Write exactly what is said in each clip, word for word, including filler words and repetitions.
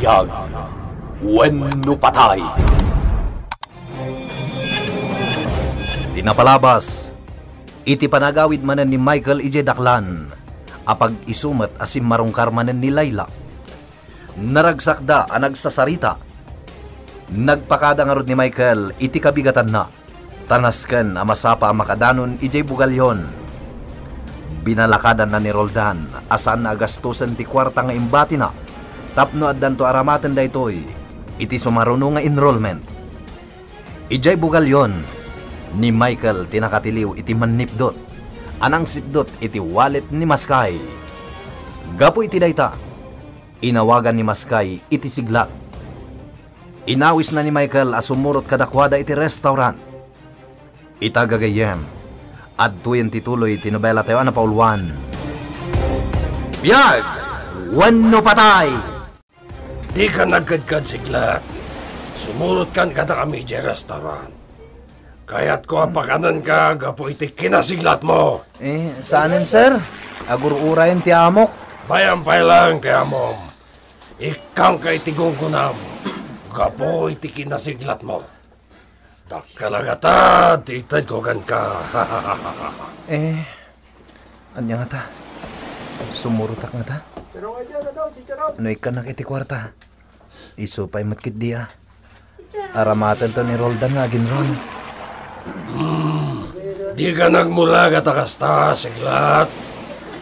Biag wenno patay. Ti napalabas, iti panagawid manen ni Michael idiay daklan, a pag-isu met a simmarungkar manen ni Laila. Naragsakda a nagsasarita. Nagpakada ngarud ni Michael iti kabigatanna, ta nasken a masapa a makadanon idiay bugalyon. Binalakadanna ni Roldan a saanna a gastosen ti kuarta nga imbatina tapno addanto aramaten daytoy iti sumaruno nga enrollment. Idiay bugalyon, ni Michael ti nakatiliw iti mannipdot a nangsipdot iti wallet ni Maskay. Gapu iti dayta, inawagan ni Maskay iti siglat. Inawisna ni Michael a sumurot kadakuada iti restaurant. Ita gagayyem, adtoyen ti tuloy ti nobela tayo a napauluan. Biag wenno patay! Dika nagkedked, siglat. Sumurotkan kadakami idiay restaurant. Kayatko a pakanenka gapu iti kinasiglatmo. Eh, saanen, sir? Agur-urayen ti amok. Bayam pay laeng ti amom. Ikkangka iti gunggonam gapu iti kinasiglatmo. Dakkel a gatad ti itedko kenka. Eh, ania ngata? Sumurotak ngata? No ikkannak iti kuarta, isu pay met ketdi a. Aramatento ni Roldan nga aginron. Hmm, dika nagmulag a ta kasta, siglat.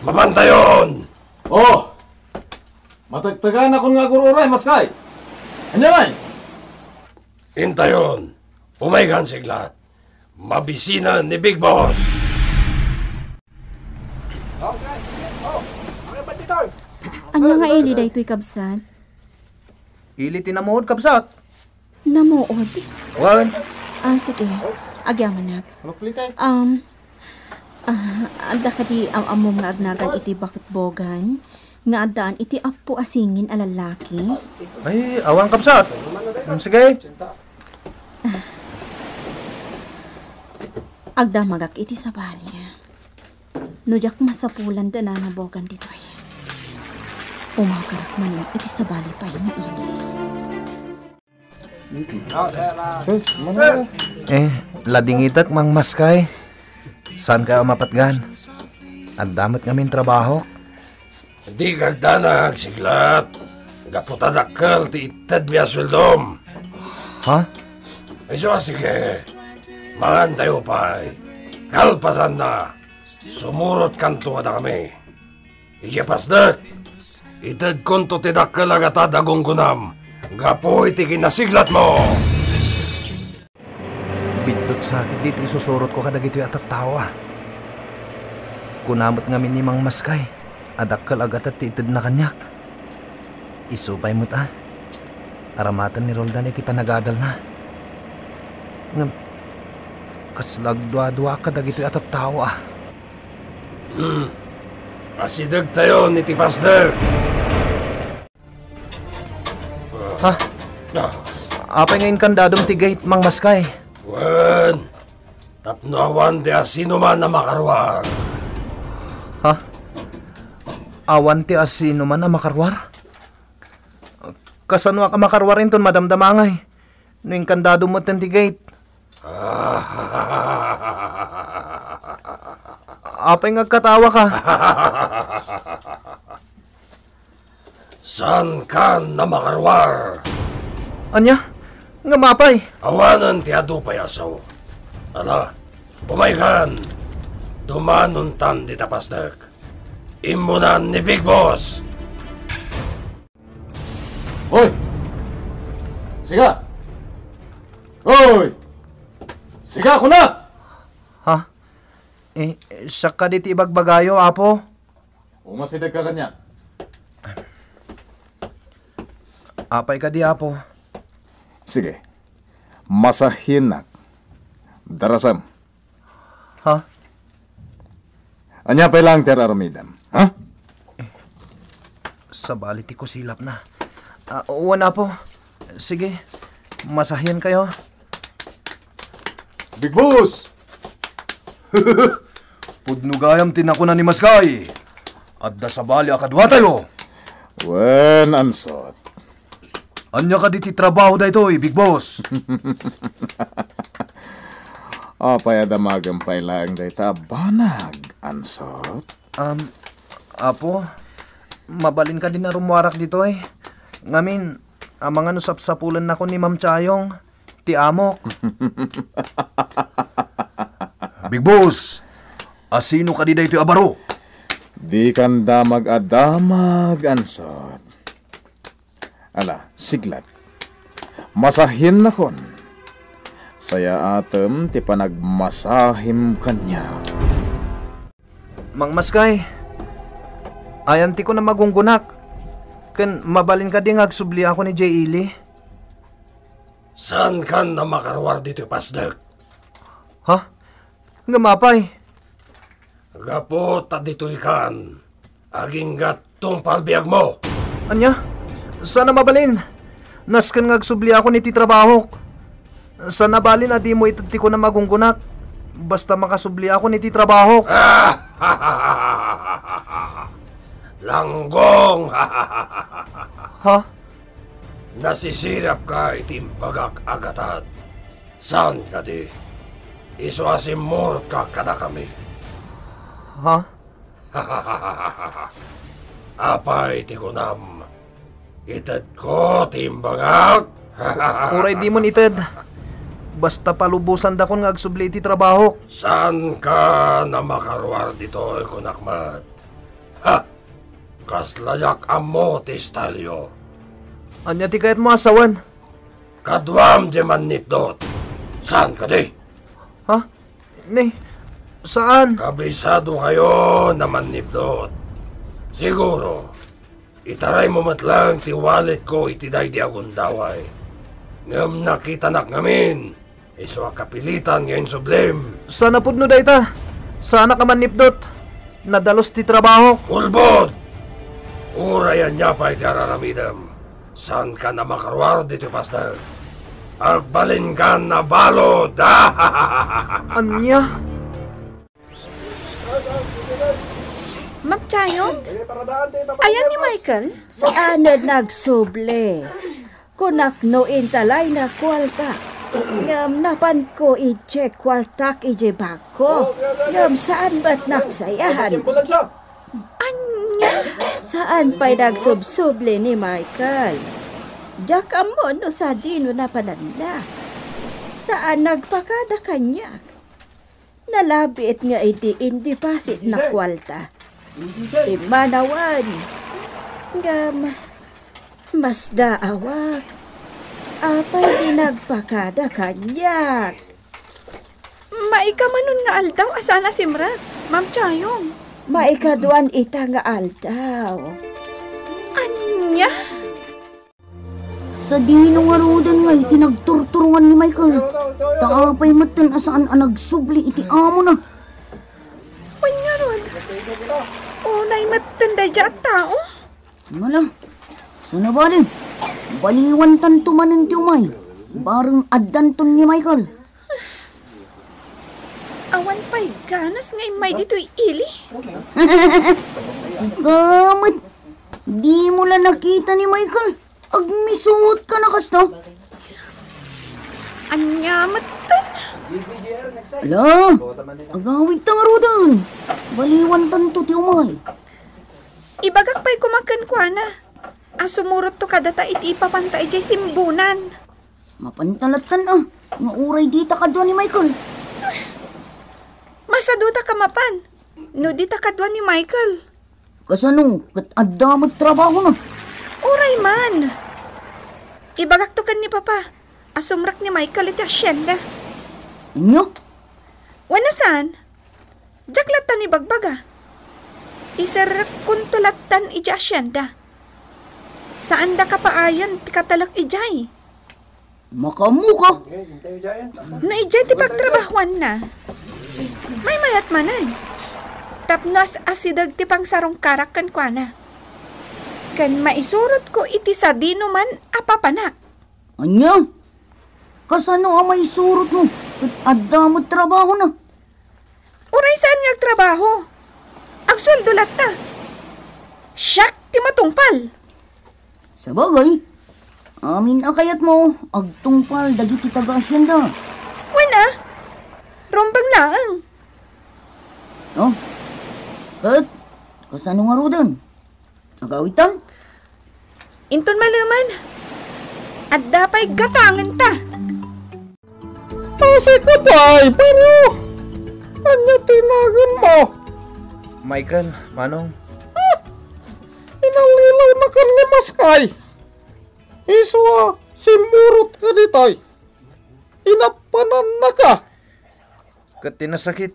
Mapantayon! Oh! Mategteganakon nga agur-uray, Maskay. Ania ngay? Intayon, umaykan, siglat. Mabisinen ni Big Boss. Ania nga ili daytoy, kabsat? Ili ti namuod, kabsat. Namuod? Wen. Ah, sige. Agyamanak. Ano plite? Um, ah, adda kadi am-ammom nga agnagan iti baketbogan nga addaan iti appo a singin a lallaki? Ay, awan, kabsat. Hmm, sige. Agdamagak iti sabali. No diak masapulan da nanabogan ditoy, umagarak manen iti sabali pay nga ili. Eh, ladingitek, Mang Maskay. Saankayo a mapatgan? Adda met ngamin trabahok. Dika agdanag, siglat. Gapu ta dakkel ti ittedmi a sueldom. Ha? Isu a sige. Mangantayo pay. Kalpasanna, sumurotkanto kadakami. Idiay pasdek, itedkonto ti dakkel a gatad a gunggonam gapu iti kinasiglatmo. Biddut sakit ditoy isusurotko kadagitoy a tattao a. Kuna met ngamin ni Mang Maskay a dakkel a gatad ti itedna kaniak. Isu pay met a, aramaten ni Roldan iti panagadalna. Ngem, kasla agduaduaak kadagitoy a tattao a. Hmm. Asidegtayon iti pasdek. Ha? Ah. Apay nga inkandadom ti gate, Mang Maskay? Wen, tapno awan ti asinoman a makaruar. Ha? Awan ti asinoman a makaruar? Kasanoak a makaruar inton madamdamangay no inkandadom metten ti gate? Apay nga agkatawaka? Saankan a makaruar. Ania? Ngem apay? Awanen ti adu pay a sao. Ala, umaykan. Dumanontan dita pasdek. Immunan ni Big Boss. Hoy! Siga! Hoy! Siga, kuna! Ha? Eh, siak kadi ti ibagbagayo, Apo? Umasidegka kaniak. Apay kadi, Apo? Sige. Masahiennak. Darasem. Ha? Ania pay laeng ti ar-aramidem, ha? Sabali ti kusilapna. Ah, wen, Apo. Sige, masahienkayo. Big Boss! Pudno gayam ti nakuna ni Maskay. Adda sabali a kaduatayo. Wen, ansot. Ania kadi ti trabaho daytoy, Big Boss? Apay a damagem pay laeng dayta a banag, Ansot? Um, Apo, mabalin kadi a rummuarak ditoy? Ngamin, amangan no sapsapulennakon ni Ma'am Chayong, ti amok. Big Boss, asino kadi daytoy a baro? Dikan damag a damag, Ansot. Ala, siglat. Masahiennakon. Sayaatem ti panagmasahim kaniak. Mangmaskay, ayan ti kunam a gunggonak. Ken mabalin kadi nga agsubliakon idiay ili? Saankan a makaruar ditoy pasdek? Ha? Ngem apay? Gapu ta ditoykan, agingga tungpal biagmo. Ania? Saan a mabalin. Nasken nga agsubliakon iti trabahok. Saan a balin a dimo ited ti kunam a gunggonak. Basta makasubliakon iti trabahok. Langgong! Ha? Nasisirapka iti imbagak a gatad. Saan kadi? Isu a simmurka kadakami. Ha? Apay ti kunam? Itedko ti imbagak? Uray dimon ited. Basta palubosandakon nga agsubli iti trabahok. Saankan a makaruar ditoy, kunak met. Ha! Kasla diak ammo ti estilo. Ania ti kayatmo a sawen? Kaduam diay mannipdut. Saan kadi? Ha? Ni, saan? Kabisadokayon a mannipdut. Siguro, itaraymo met laeng ti walletko iti daydi a gundaway. Ngem nakitanak ngamin, isu a kapilitan nga insublim. Saan a pudno dayta? Saanak a mannipdut. Nadalus ti trabahok. Ulbod! Uray ania pay ti araramidem, saankan a makaruar ditoy pasdek. Agbalinkan a balud! Ania? Ma'am Chayong? Ayan ni Michael? Saan a nagsubli. Kunak no intalayna kuarta. Ngem napanko idiay kuartak idiay bag ko. Ngem saan met naksayaan. Ania? Saan pay nagsubsubli ni Michael. Diak ammo no sadino napananna. Saan nagpakada kaniak. Nalabit nga idi indeposit na kuarta. Immanawan. Ngem, masdaawak. Apay ti nagpakada kaniak? Maikamanon nga aldaw a saan a simrek, Ma'am Chayong. Maikaduan ita nga aldaw. Ania? Sadino ngaruden nga iti nagturturongan ni Michael? Ta apay metten a saan a nagsubli iti amona? Wen ngarud, unay metten daydiay a tao. Ngala, saan a bali, baliwantanto manen ti umay. Bareng addanton ni Michael. Awan pay ganas nga immay ditoy ili. Sika met, dimo la nakita ni Michael? Agmisuotka na kasta? Ania metten? Ala, agawidta ngaruden. Baliwantanto ti umay. Ibagak pay koma kenkuana a sumurotto kadata iti ipapanta idiay simbunan. Mapanta lattan a, nga uray dita kadua ni Michael. Masadutaka mapan no dita kadua ni Michael. Kasano, ket adda met trabahona? Uray man. Ibagakto ken ni Papa a sumrek ni Michael iti hacienda. Ania? Wenno saan? Diak lattan ibagbaga. Iserrekkonto lattan idiay hacienda. Saanda kapaayan ti katalek idiay. Makaammoka? No idiay ti pagtrabahoanna, maymayat manen. Tapno as-asideg ti pangsarungkarak kenkuana. Ken maisurotko iti sadinoman a papanak. Ania? Kasano a maisurotmo ket adda met trabahona? Uray saan nga agtrabaho, agsueldo latta. Siak ti matungpal. Sabagay, Amin a kayatmo, agtungpal dagiti taga-asienda. Wen a, rumbeng laeng. No? Ket, kasano ngaruden? Agawitan? Inton maleman, adda pay gatangenta. Asika pay, pero ania ti naganmo? Michael, Manong. Ah! Inallilawnaka ni Maskay. Isu a simmurotka ditoy. Inapanannaka. Ket ti nasakit,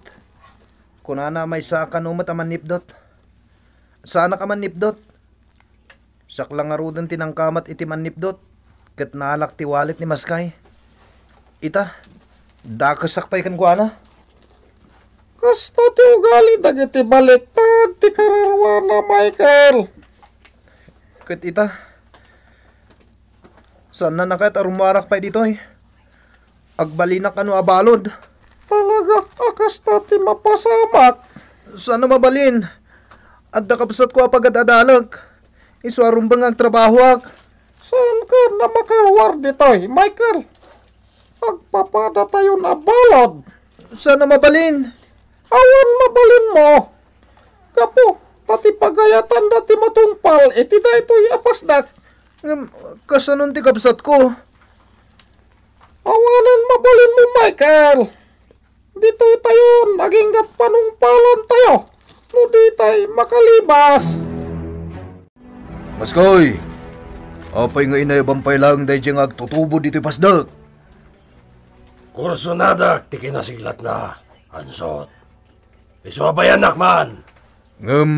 kunana a maysa a kano met a mannipdot. Saanak a mannipdot. Siak la ngaruden ti nangkamat iti mannipdot, ket naalak ti wallet ni Maskay. Ita, dakesak pay kenkuana. Kasta ti ugali dagiti baliktad ti kararuana, Michael. Ket ita, saannaka ket a rummuarak pay ditoy. Agbalinak kano a balud. Talaga a kasta ti mapasamak. Saan a mabalin? Adda kabsatko a pagad-adalek. Isu a rumbeng nga agtrabahoak. Saanka a makaruar ditoy, Michael. Agpapadatayon a balud. Saan a mabalin? Awan mabalinmo. Gapu ta ti pagayatanda ti matungpal iti daytoy a pasdak. Ngem, kasanon ti kabsatko? Awanen mabalinmo, Michael. Ditoy tayon aginggat panungpalantayo no ditay makalibas. Maskay, apay nga inayaban pay laeng daydiay nga agtutubo ditoy pasdak? Kursonadak ti kinasiglatna, Ansot. Isu a bayanak man. Ngem,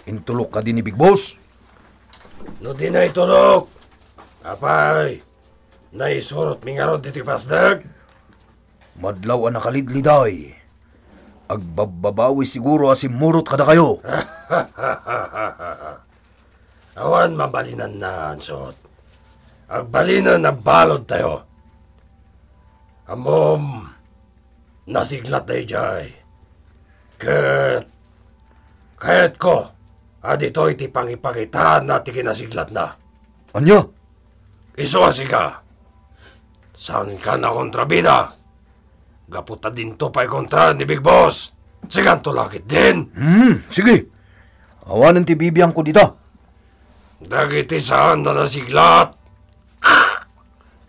intulok kadi ni Big Boss? No di naitulok, apay, naisurotmi ngarud iti pasdak? Madlaw a nakalidliday. Agbabbabawi siguro a simmurot kadakayo. Awan mabalinanna, Ansot. Agbalinen a baludtayo. Ammom, nasiglat daydiay. Ket kayatko a ditoy ti pangipakitaanna ti kinasiglatna. Ania? Isu a sika. Saankan a kontrabida. Gapu ta dinto pay kontra ni Big Boss. Sikanto la ketdin. Hmm, sige. Awanen ti bibiangko dita. Dagiti saan a nasiglat,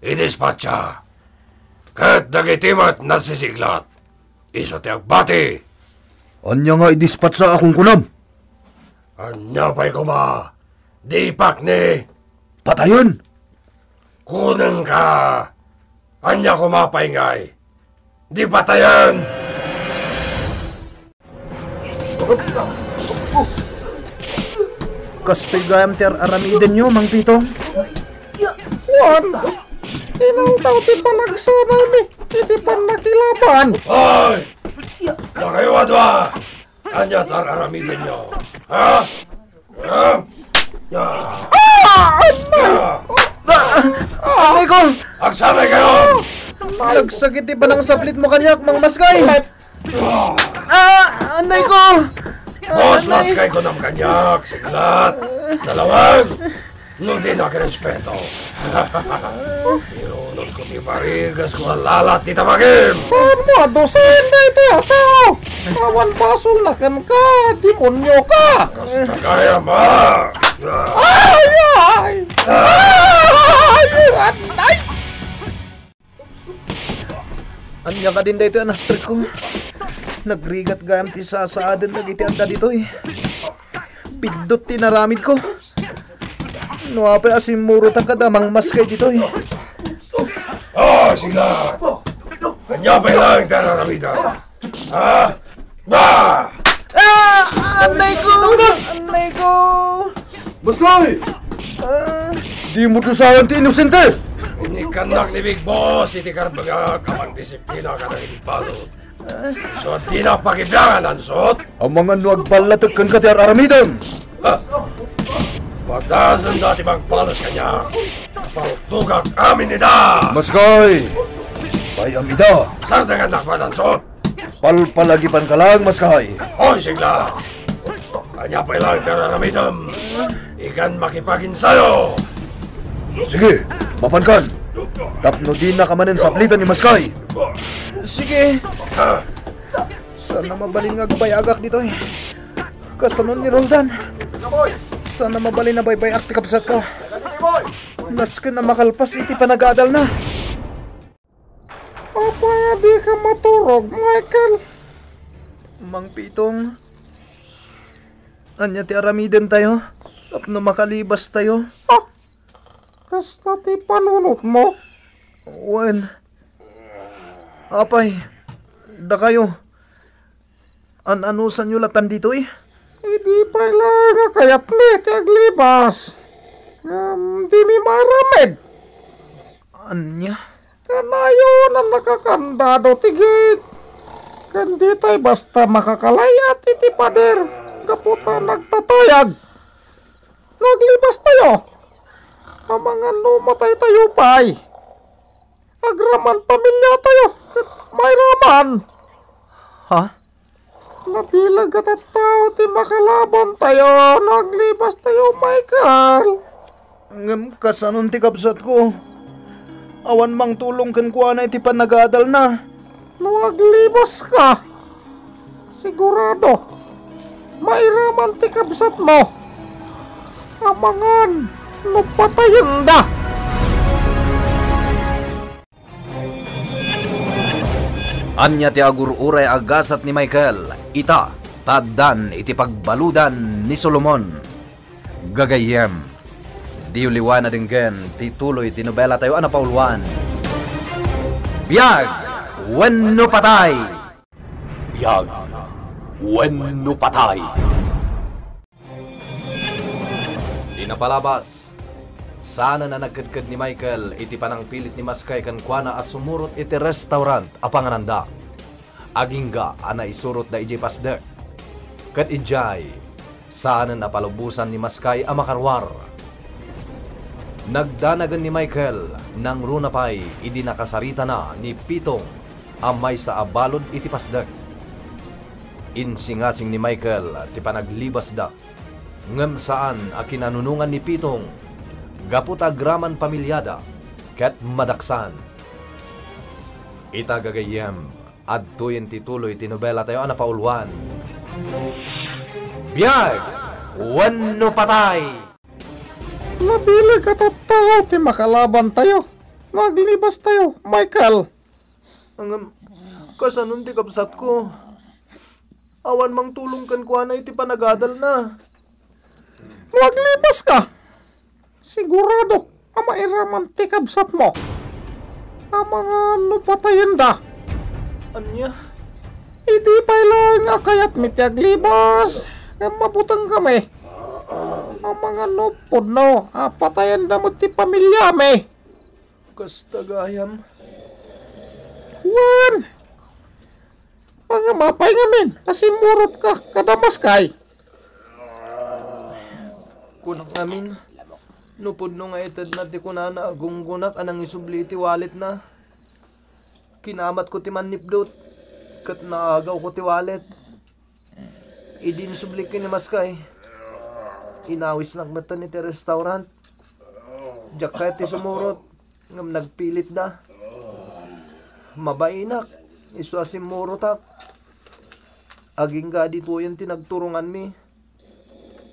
idispatsa. Ket dagiti met nasisiglat, isu ti agbati. Ania nga idispatsa a kunkunam? Ania pay koma, di ipakni? Patayen! Kunenka, ania koma pay ngay, di patayen! Kastoy gayam ti ar-aramidenyo, Mang Pitong? Wen, inaldaw ti panagsanaymi iti pannakilaban. Hoy! Dakayo a dua! Ania ti ar-aramidenyo? Ha? Ah! Ah! Ah! Anay ko! Agsanay kayo! Nagsakit ti panangsaplitmo kaniak, Mang Maskay! Ah! Anay ko! Boss, Anay! Maskay, kunam kaniak, siglat, nalawag, no di nakirespeto. Irunod ko ti parigasko a lalat ti tabagim! Saan mo a dusaen daytoy a tao? Awan basolna kenka, demonio ka! Kasta gayam, ah! Ay, ay! Ay, anay! Ania kadin daytoy a nastrekko? Nagrigat gayam ti sasaaden dagiti adda ditoy. Piddut ti inaramidko. No apay a simmurotak kada Mang Maskay ditoy. Oh, sila! Ania pay laeng ti ar-aramidan? Ha? Ba! Ah! Anay ko! Anay ko! Maskay! Ah. Dimo dusaen ti inosente! Inikkannak ni Big Boss iti karbengak a mangdisiplina kadagiti balud. Isu a dina pakibiangan, Ansot. Amangan no agballatek kenka ti ar-aramidem. Ha! Padasenda ti mangbalas kaniak. Paltogak amin ida. Maskay! Pay-am ida. Sardengannak man, Ansot. Palpalagipanka laeng, Maskay. Hoy, sigla! Ania pay laeng ti ar-aramidem? Ikan makipaginsayo! Sige, mapankan. Tapno dinaka manen saplitan ni Maskay. Sige. Saan a mabalin nga agbayagak ditoy? Kasano ni Roldan? Saan a mabalin a baybay-ak ti kabsatko? Nasken a makalpas iti panagadalna. Apay a dika maturog, Michael? Mang Pitong, ania ti aramidentayo tapno makalibastayo? Ah, kasta ti panunotmo? Wen. Apay, dakayo, an-anusanyo latan ditoy? Idi pay laeng a kayatmi ti aglibas, ngem dimi maaramid. Ania? Kanayon a nakakandado ti gate. Ken ditay basta makakalay-at iti pader gapu ta nagtatayag. Naglibastayo. Amangan no mataytayo pay. Agraman pamiliatayo ket mairaman. Ha? Nabileg a tattao ti makalabantayo no aglibastayo, Michael. Ngem kasanon ti kabsatko? Awan mangtulong kenkuana iti panagadalna. No aglibaska, sigurado, mairaman ti kabsatmo. Amangan no patayenda. Ania ti agur-uray a gasat ni Michael? Ita, ta addan iti pagbaludan ni Solomon. Gagayyem, diyo liwan a denggen ti tuloy ti nobelatayo a napauluan, Biag wenno Patay! Biag wenno Patay! Di napalabas, saanen a nagkedked ni Michael iti panangpilit ni Maskay kenkuana a sumurot iti restaurant a pangananda. Agingga a naisurotda idiay pasdek. Ket idiay, saanen a palubosan ni Maskay a makaruar. Nagdanagen ni Michael nangruna pay idi nakasaritana ni Pitong a maysa a balud iti pasdek. Insingasing ni Michael ti panaglibasda. Ngem saan a kinanunongan ni Pitong gapu ta agraman pamiliada ket madaksan. Ita gagayyem, adtoyen ti tuloy ti nobelatayo a napauluan, Biag wenno Patay! Nabileg a tattao ti makalabantayo. Naglibastayo, Michael. Ngem, kasanon ti kabsatko? Awan mangtulong kenkuana iti panagadalna. No aglibaska, sigurado a mairaman ti kabsatmo. Amangan no patayenda. Ania? Idi pay laeng a kayatmi ti aglibas, ngem mabutengkami. Amangan no pudno a patayenda met ti pamiliami. Kasta gayam. Wen! Ngem apay ngamin a simmurotka kada Maskay? Kunak ngamin, no pudno nga itedna ti kunana a gunggonak a nangisubli iti walletna. Kinamatko ti mannipdut, ket naagawko ti wallet. Idi insublik ken ni Maskay, inawisnak metten iti restaurant. Diak kayat ti sumurot, ngem nagpilitda. Mabainak, isu a simmurotak. Agingga a ditoyen ti nagturonganmi.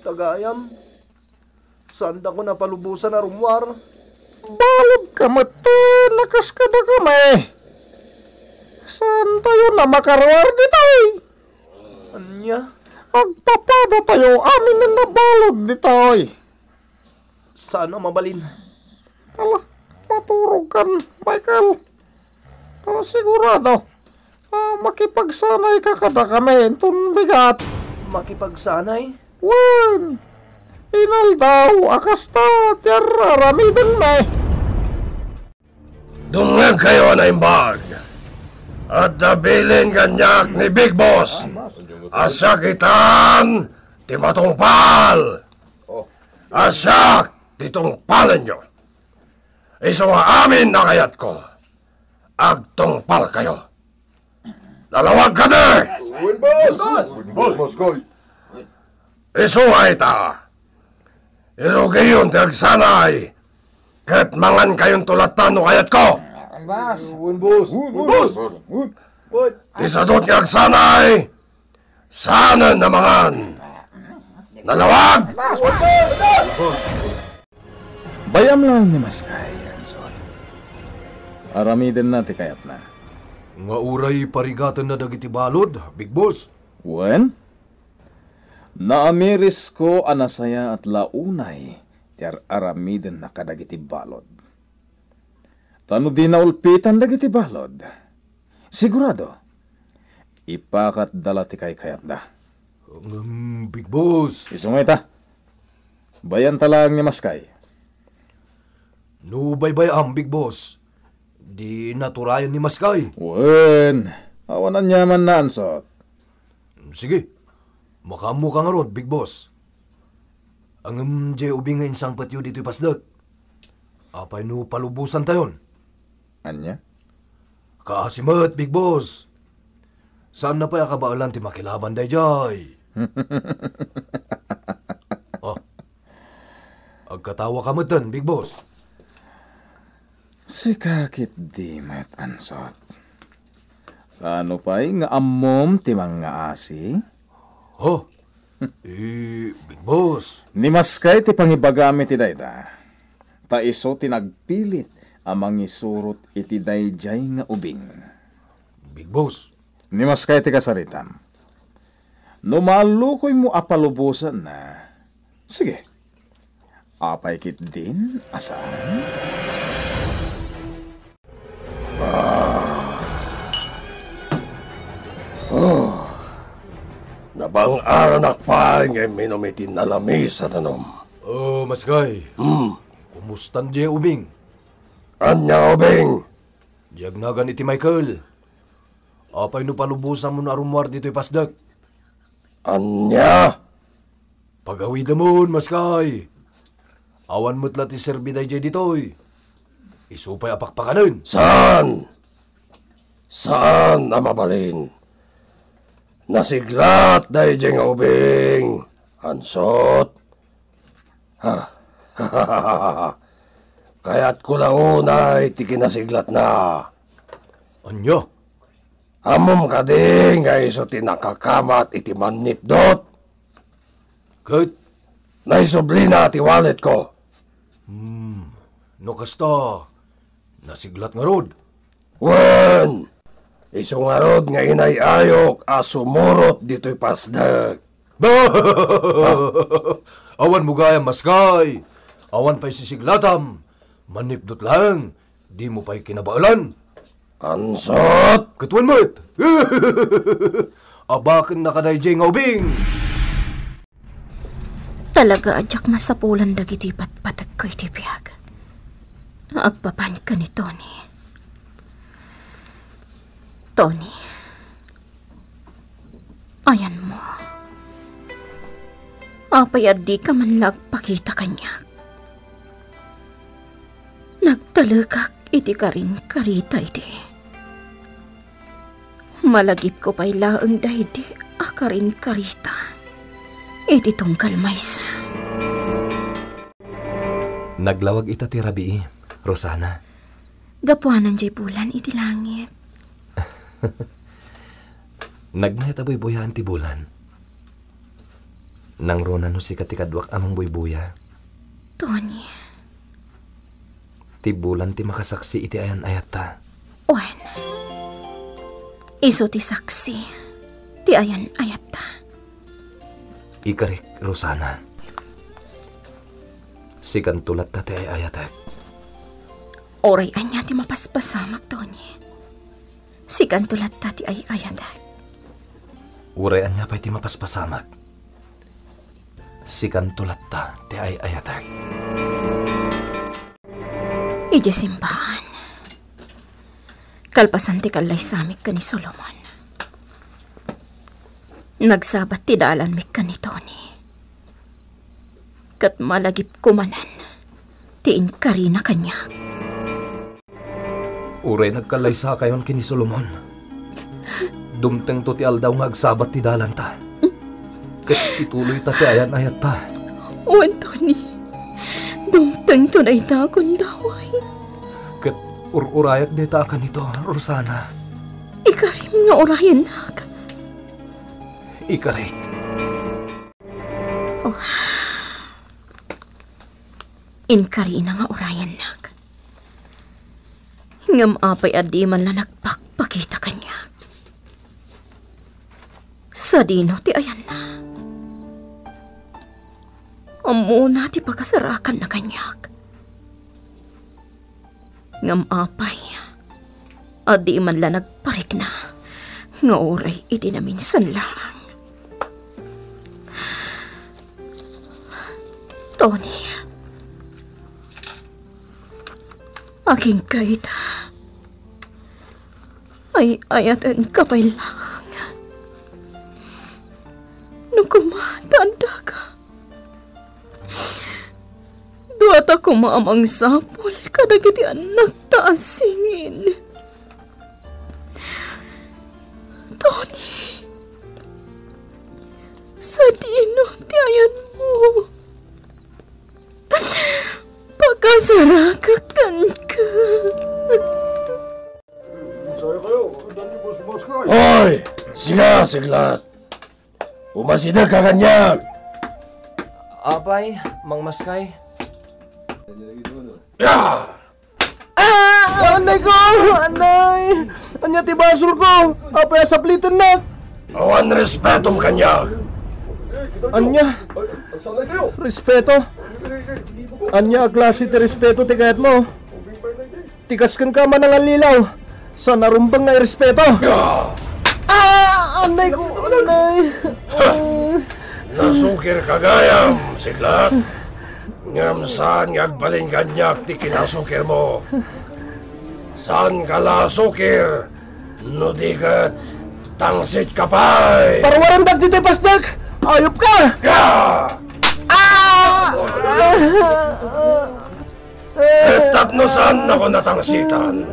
Tagayam, saandakon a palubosan a rummuar. Baludka metten a kas kadakami. Saantayon a makaruar ditoy. Ania? Agpapadatayo aminen a balud ditoy. Saan a mabalin. Ala, maturogkan, Michael. Ah, sigurado. Ah, makipagsanayka kadakami inton bigat. Makipagsanay? Wen, inaldaw a kasta ti ar-aramidenmi. Dumngegkayo a naimbag. Adda bilin kaniak ni Big Boss a siak itan ti matungpal. A siak ti tungpalenyo. Isu nga amin a kayatko, agtungpalkayo. Nalawag kadi! Wen, boss! Wen, boss! Isu nga ita, irugiyon ti agsanay ket mangankayonto latta no kayatko. Boss. Wen, boss. Wen, boss. Wen. Ti sadut nga agsanay, saanen a mangan. Nalawag! Bay-am laeng ni Maskay, Anson. Aramidenna ti kayatna. Nga uray parigatenna dagiti balud, Big Boss? Wen, naamirisko a nasayaat la unay ti ar-aramidenna kadagiti balud. Ta no di naulpitan dagiti balud, sigurado, ipakatda la ti kaykayatda. Ngem, Big Boss. Isu nga ita. Bay-anta laeng ni Maskay. No baybay-am, Big Boss, di naturayan ni Maskay. Wen, awan aniamanna, Ansot. Sige, makaammoka ngarud, Big Boss. Ngem diay ubing nga insangpetyo ditoy pasdek, apay no palubosantayon? Ania? Kaasi met, Big Boss. Saanna pay a kabaelan ti makilaban daydiay. Oh. Agkatawaka metten, Big Boss. Sika ketdi met, Ansot. Kaano pay nga ammom ti mangngaasi? Oh, eh, Big Boss. Ni Maskay ti pangibagam iti dayta, ta isu ti nagpilit a mangisurot iti daydiay nga ubing. Big Boss. Ni Maskay ti kasaritam. No maallukoymo a palubosanna, sige. Apay ketdin a saan? Ah. Oh. Nabang-aranak pay nga imminum iti nalamis a danum. Oh, Maskay. Hmm. Kumustan diay ubing? Ania nga ubing? Diay agnagan iti Michael. Apay no palubosanmo no a rummuar ditoy pasdek? Ania? Pagawidemon, Maskay. Awan met la ti serbi daydiay ditoy. Isu pay a pakpakanen. Saan? Saan a mabalin? Nasiglat daydiay nga ubing. Ansot. Ha? Kayatko la unay ti kinasiglatna. Ania? Ammom kadi nga isu ti nakakamat iti mannipdut? Ket? Naisublina ti walletko. Hmm, no kasta, nasiglat ngarud. Wen, isu ngarud nga inay-ayok a sumurot ditoy pasdek. Awan mo gayam, Maskay. Awan pay sisiglatam. Manipdut laeng. Dimo pay kinabaelan. Ansot? Ket wen met. Abakennaka daydiay nga ubing. Talaga a diak masapulan dagiti patpategko iti biag. Agpapan ken ni Tony. Tony, ayanmo. Apay a dika man la agpakita kaniak? Nagtalekak iti karinkarita idi. Malagipko pay laeng daydi a karinkarita iti tunggal maysa. Naglawag ita ti rabii, Rosana. Gapuanan diay bulan iti langit. Nagmayat a buybuyaan ti bulan. Nangruna no sika ti kaduak a mangbuybuya. Tony. Ti bulan ti makasaksi iti ayan-ayatta. Wen. Isu ti saksi ti ayan-ayatta. Ikarik, Rosana. Sikanto latta ti ay-ayatek. Uray ania ti mapaspasamak, Tony. Sikanto latta ti ay-ayatek. Uray ania pay ti mapaspasamak. Sikanto latta ti ay-ayatek. Idiay simbaan. Kalpasan ti kallaysamik ken ni Solomon, nagsabat ti dalanmik ken ni Tony. Ket malagipko manen ti inkarina kaniak. Uray nagkallaysakayon ken ni Solomon, dumtengto ti aldaw nga agsabat ti dalanta. Ket ituloyta ti ayan-ayatta. Wen, Tony. Dum- Daytoy dayta, gundaway. Ket ur-urayak dayta a kanito, Rosana. Ikarim nga urayennak. Ikarik. Oh. Inkarina nga urayennak. Ngem apay a diman la nagpakpakita kaniak? Sadino ti ayanna? Ammona ti pakasarakanna kaniak. Ngem apay a diman la nagparikna nga uray idi naminsan laeng? Tony, agingga ita. Ay-ayatenka pay laeng. No koma ta addaka, duata koma a mangsapul kadagiti annakta a singin. Tony, sadino ti ayanmo? Pakasarakak kenka. Oy! Sika, Siglat! Umasidegka kaniak! Apay, Mang Maskay. Ya! Ah! Anay ko! Anay! Ania ti basolko? Apay a saplitennak? Awan respetom kaniak. Ania? Respeto? Ania a klase ti respeto ti kayatmo? Ti kas kenka a manangallilaw, saan a rumbeng nga irespeto. Ah! Anay ko, anay. Nasukirka gayam, Siglat. Ngem saan nga agbalin kaniak ti kinasukirmo. Saanka la a sukir, no di ket tangsitka pay. Paruarendak ditoy pastek! Ayupka! Ah! Ah! Ket tapno saannakon a tangsitan,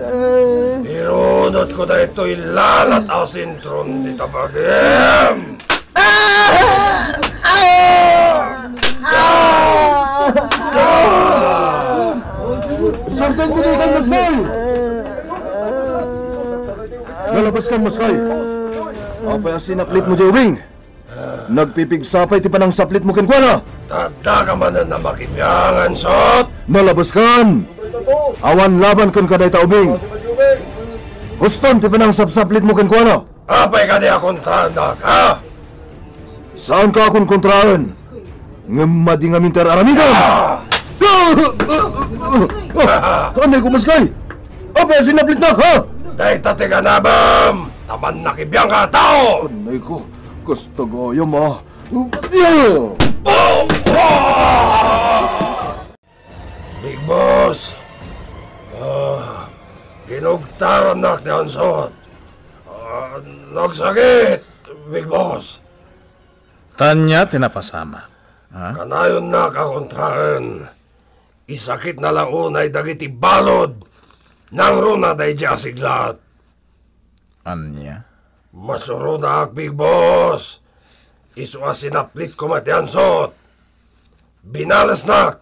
irunotko daytoy lalat a sentron dita bagim. Sartan ko dayta, Maskay! Nalabaskan, Maskay! Apay a sinaplitmo diay ubing? Nagpipigsa pay ti panangsaplitmo kenkuana. Adda ka manen a makibiangan, Sot? Nalabaskan! Awan laban kenka dayta ubing. Huston ti panangsapsaplitmo kenkuana. Apay kadi a kontraennak, ha? Saanka a konkontraen, ngem madi ngamin ti ar-aramidem. Ah! Anay ko, Maskay! Apay a sinaplitnak, ha? Dayta ti ganabem, ta mannakibiangka a tao! Anay ko, kasta gayam, ah. Big Boss! Ah, kinugtarannak ni Ansot. Ah, nagsakit, Big Boss. Ania ti napasamak, ha? Kanayonnak a kontraen. Isakitna la unay dagiti balud. Nangruna daydiay a Siglat. Ania? Masuronak, Big Boss. Isu a sinaplitko met ti Ansot. Binalesnak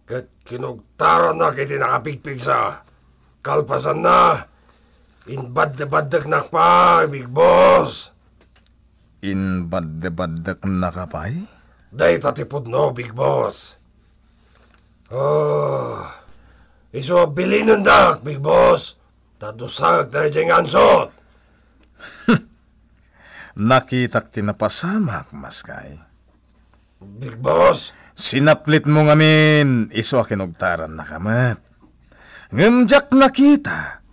ket kinugtarannak iti nakapigpigsa. Kalpasanna, inbaddebaddeknak pay, Big Boss. Inbaddebaddeknaka pay? Dayta ti pudno, Big Boss. Oh, isu a bilinendak, Big Boss. Ta dusak daydiay nga Ansot. Nakitak ti napasamak, Maskay. Big Boss. Sinaplitmo ngamin, isu a kinugtarannaka met. Ngem diak nakita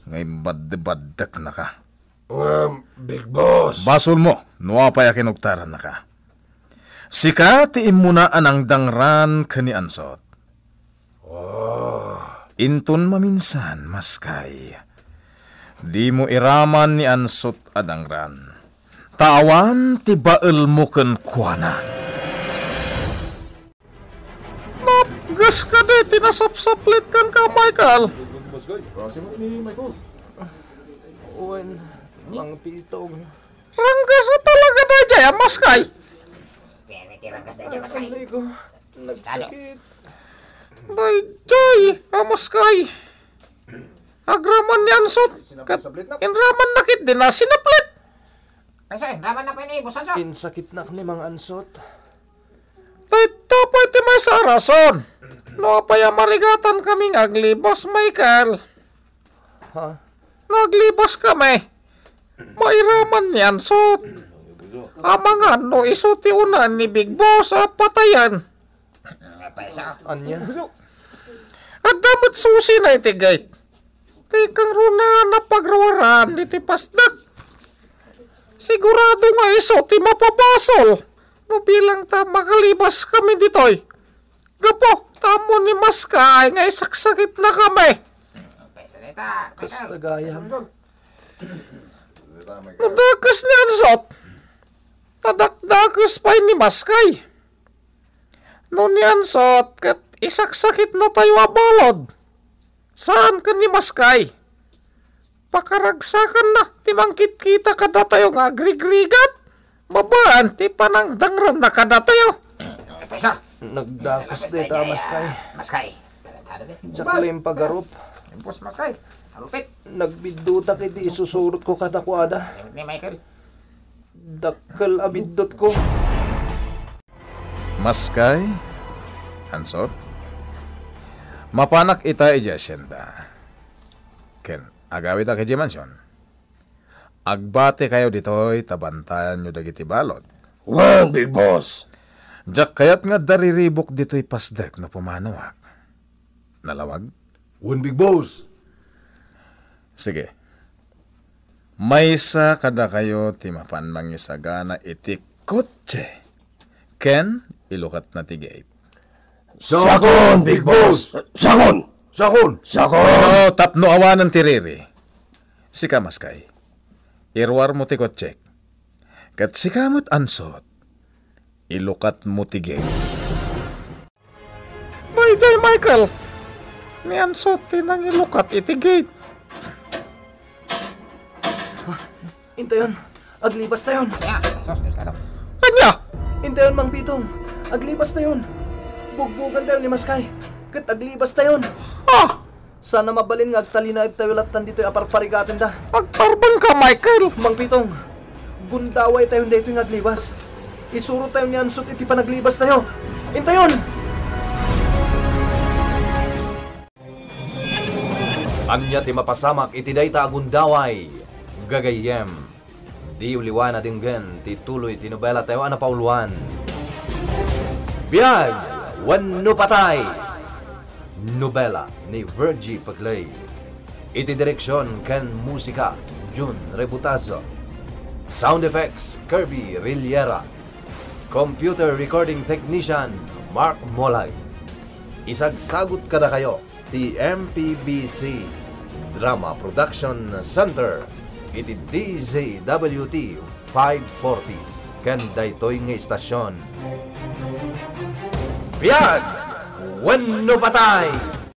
nga inbaddebaddeknaka. Ngem, Big Boss. Basolmo no apay a kinugtarannaka. Sika ti immuna a nangdangran ken ni Ansot. Oh. Inton maminsan, Maskay, dimo iraman ni Ansot a dangran. Ta awan ti baelmo kenkuana. Napgas kadi ti nasapsaplit kenka, Michael? Wen, Mang Pitong. Ranggas ka talaga daydiay, Maskay. Anay ko, nagsakit. Daydiay a maskay. Agraman ni Ansot, ket inramanna ketdi a sinaplit. Kasi, raman na pa ini, Boss Ansot. Insakitnak ni Mang Ansot. Dayta pay ti maysa a rason no apay a marigatan kami nga aglibas, Michael. Ha? No aglibas kami, mairaman ni Ansot. Amangan no isu ti unaan ni Big Boss a patayen. Ania? Adda met susina iti gate. Ti kangrunaan a pagruaraan iti pasdek. Sigurado nga isu ti mapabasol no bilang ta makalibas kami ditoy. Gapu ta ammo ni Maskay nga isaksakitna kami. Kasta gayam. Nadakes ni Ansot. Nadakdakes pay ni Maskay. No ni Ansot ket isaksakitnatayo a balud. Saan ken ni Maskay. Pakaragsakanna ti mangkitkita kadatayo nga agrigrigat babaen ti panangdangranna kadatayo. Paysa. Nagdakes dayta, Maskay. Maskay. Diak la impagarup. Impos, Maskay. Arupit. Nagbiddutak iti isusurotko kadakuada. Ni Michael. Dakkel a biddutko. Maskay, Ansot, mapanak ita idiay asienda. Ken agawidak idiay mansion. Agbatikayo ditoy ta bantayanyo dagiti balud. Wen, Big Boss! Diak kayat nga adda riribuk ditoy pasdek no pumanoak. Nalawag? Wen, Big Boss! Sige. Maysa kadakayo ti mapan mangisagana iti kotse ken ilukatna ti gate. Sakon, Big Boss! Sakon! Sakon! Sakon! No, tapno awanen ti riri. Sika, Maskay. Iruarmo ti kotsek. Ket sika met, Ansot. Ilukatmo ti gate. Daydiay, Michael! Ni Ansot ti nangilukat iti gate. Ah, intayon. Aglibastayon. Ania? Sus, Diyos ko. Ania? Intayon, Mang Pitong. Aglibastayon. Bugbogantayon ni Maskay. Ket aglibastayon. Ah! Sana mabalin nga agtalinaedtayo lattan ditoy a parparigatenda. Agparbeng ka, Michael! Mang Pitong, gundawaytayon daytoy nga aglibas. Isurotayon ni Ansot iti panaglibastayo. Intayon! Ania ti mapasamak iti dayta a gundaway, gagayyem? Diyo liwan a denggen ti tuloy ti nobelatayo a napauluan, Biag wenno Patay! Nobela ni Virgie Paclay. Iti direksion ken musika, Jun Rebutazo. Sound effects, Kirby Rillera. Computer recording technician, Mark Molag. Isagsagut kadakayo ti M P B C Drama Production Center iti D Z W T five forty ken daytoy nga istasyon. Biag wenno patay!